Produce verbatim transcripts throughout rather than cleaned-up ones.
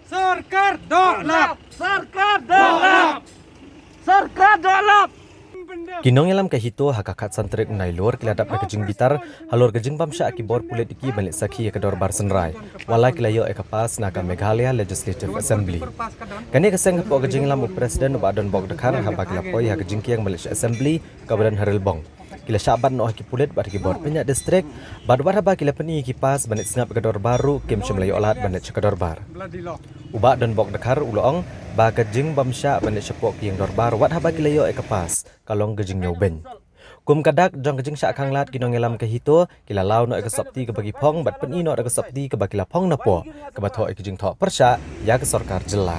Sorkar doh lap. Sorkar doh lap. Sorkar doh lap. Ki nongïalam ka HITO ha ka khatsan tarik Nailur ki la dap da ka jingbitar halor ka jingbamshah ki bor pulit ïa ki ban leit sakhi ha ka dorbar synrai wat la ki la ïoh ïa ka pass na ka Meghalaya Legislative Assembly. Kane ka seng hapoh ka jingïalam u President u Bah Donbok Dkhar haba ki la poi ha ka jingkieng ban leit sha Assembly kaba don ha Rilbong. Ki la shah bat noh ha ki pulit bad ha ki bor pynïaid district bad wat haba ki la pyni ïa ki pass ban leit sngap ïa ka dorbar ruh kim shym la ïoh lad ban leit sha ka dorbar. U Bah Donbok Dkhar u la ong ba ka jingbamshah ban leit shapoh ka ïing dorbar wat haba ki la ïoh ïa ka pass ka long ka jingñiewbeiñ. Kum ka dak jong ka jingshah khanglad ki nongïalam ka HITO ki la law noh ïa ka sopti kaba ki phong bad pyni noh da ka sopti kaba ki la phong napoh kaba thoh ïa ka jingthoh pyrshah ïa ka sorkar jylla.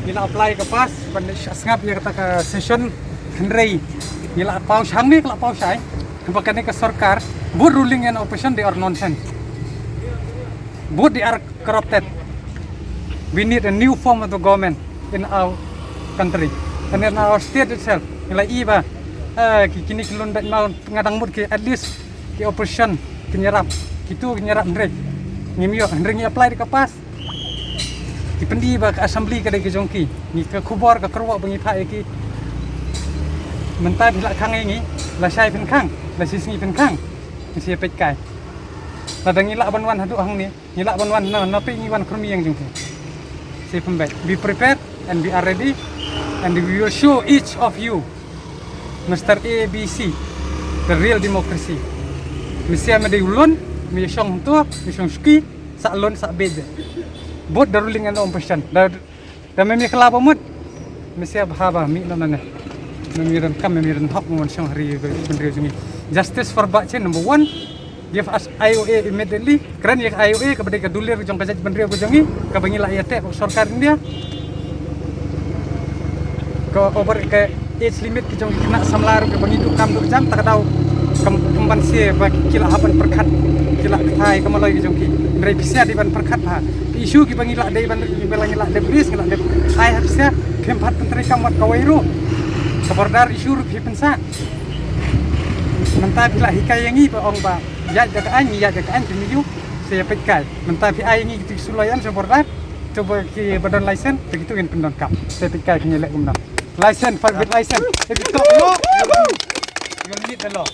Ngi la apply ka pass ban leit sngap ïa kata ka session, hynrei ngi la paw shang ne ka la paw shai ba kane ka sorkar, both ruling and opposition, they are nonsense. Both they are corrupted. We need a new form of the government in our country and in our state itself. Ngi la i ba, eh, ki kine ki lun bad mau nga dang mut ki at least ki opposition kin ïarap, kitu kin ïarap hynrei ngim ïoh, hynrei ngi apply da ka pass. Ki pyni ba ka assembly ka dei ka jong ki. Ngi ka khubor ka kyrwoh ba ngi phah ïa ki. Mynta phi lah khang ïa ngi, lashai phin khang, lashisngi phin khang. Ngi sa peit kai. Lada ngi lah ban wan haduh hangne, ngi lah ban wan na, na phi ngi wan kyrmi ïa ngi jong phi. Sa pynbeit. Be prepared and we are ready and we will show each of you Mister A B C, the real democracy. Mynsiem me dei u lun, me shong hangto, me shong suki, sah lun sah beit. Both the ruling and the opposition. Da, da me me kylla ba mut. Mynsiem bha ba mih noh nangne. Me me don kam, me me don hok, me wan shong ha ri bynriew jong ngi. Justice for Bah Chin number one. Give us I O A immediately. Kren ïa ka I O A kaba dei ka dulir jong ka jaitbynriew ka jong ngi, kaba ngi la ïateh bad sorkar India. Ka over ka age limit ka jong ki khynnah samla ruh kaba ngi duh kam duh jam, ta ka daw kam, kam ban sngewbha ki la hap ban pyrkhat, ki la kthai ka maloi ka jong ki. Hynrei phi sa dei ban pyrkhat ha ki issue kiba ngi la dei ban, kiba la ngi la dep raise, ngi la dep ai ha phi sa, phim pat pyntreikam wat kawei ruh. Ka border issue ruh phi pynsah. Mynta phi la hikai ïa ngi ba ong ba ïaid da ka aiñ, ïaid da ka aiñ, phi mih ïa u, sa ïa peit kai. Mynta phi ai ïa ngi kitu ki suloi em sha border, to ba kiba don license, to kitu ngin pyndonkam. Sa ïa peit kai phin ïa leh kumno. License, five wheel license. If you talk law, you will meet the law.